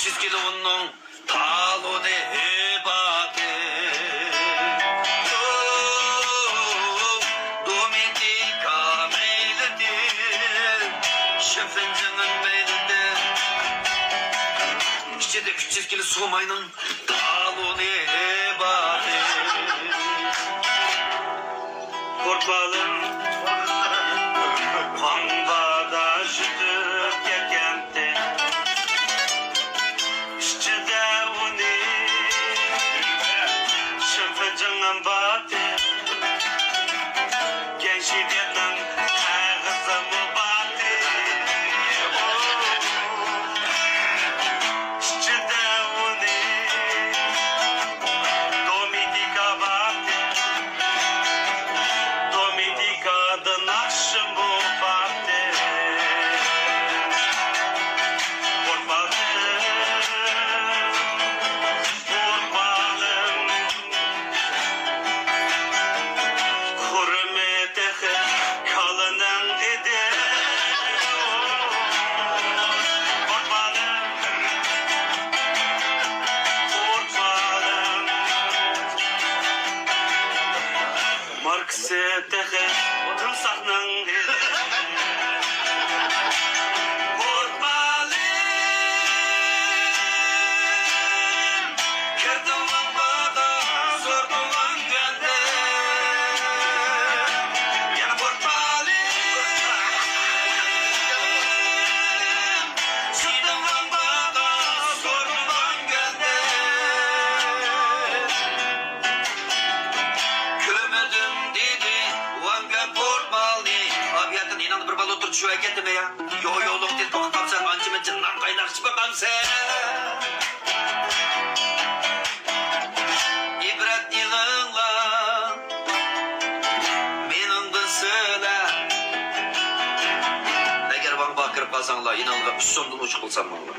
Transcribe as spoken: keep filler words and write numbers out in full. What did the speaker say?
كىلوننىڭ تالونى ئىبادەت. دومېنىكا مىللىتى، شىنفېنجىڭ مىللىتى. ئىچىدە ئۈچ يۈز كىلو سۇ ماينىڭ تالونى ئىبادەت. قۇربانلىق قاڭبادا يۈتۈپ كەتكەنتى. ئىچىدە ئۇنى شىنفېنجىڭ باتى. گەنشىدىنىڭ قەغىزىمۇ باتى. ئىچىدە ئۇنى دومېنىكا باتى. دومېنىكادا ناخشىمۇ باتى. قۇربانلىق، قۇربانلىق. خورمى تېخى كالىنىڭ ئىدى. قۇربانلىق، قۇربانلىق. ماركىسى تېخى تىمساھنىڭ ئىدى. قۇربانلىق، كىردىم ۋاڭباغا، سوردۇم ۋاڭگۈەندىن. يەنە قۇربانلىق، كىردىم ۋاڭباغا، سوردۇم ۋاڭگۈەندىن. كۆرمىدىم دېدى ۋاڭگۈەن قۇربانلىق. ئابىيەتتىن ئىناڭ بىر بالا ئولتۇر چۈشۈۋەرگەندىمۇ يا؟ يو يولۇق تېز باققانسەن، ئانچە مۇنچە نان قايناقچى باقامسەن. ئىبرەت ئېلىڭلار، مېنىڭدىن سىلەر. ئەگەر ۋاڭباغا كىرىپ قالساڭلار، ئىناڭلار ئۈچ سومدىن ئوشۇق قىلسام ماڭلار.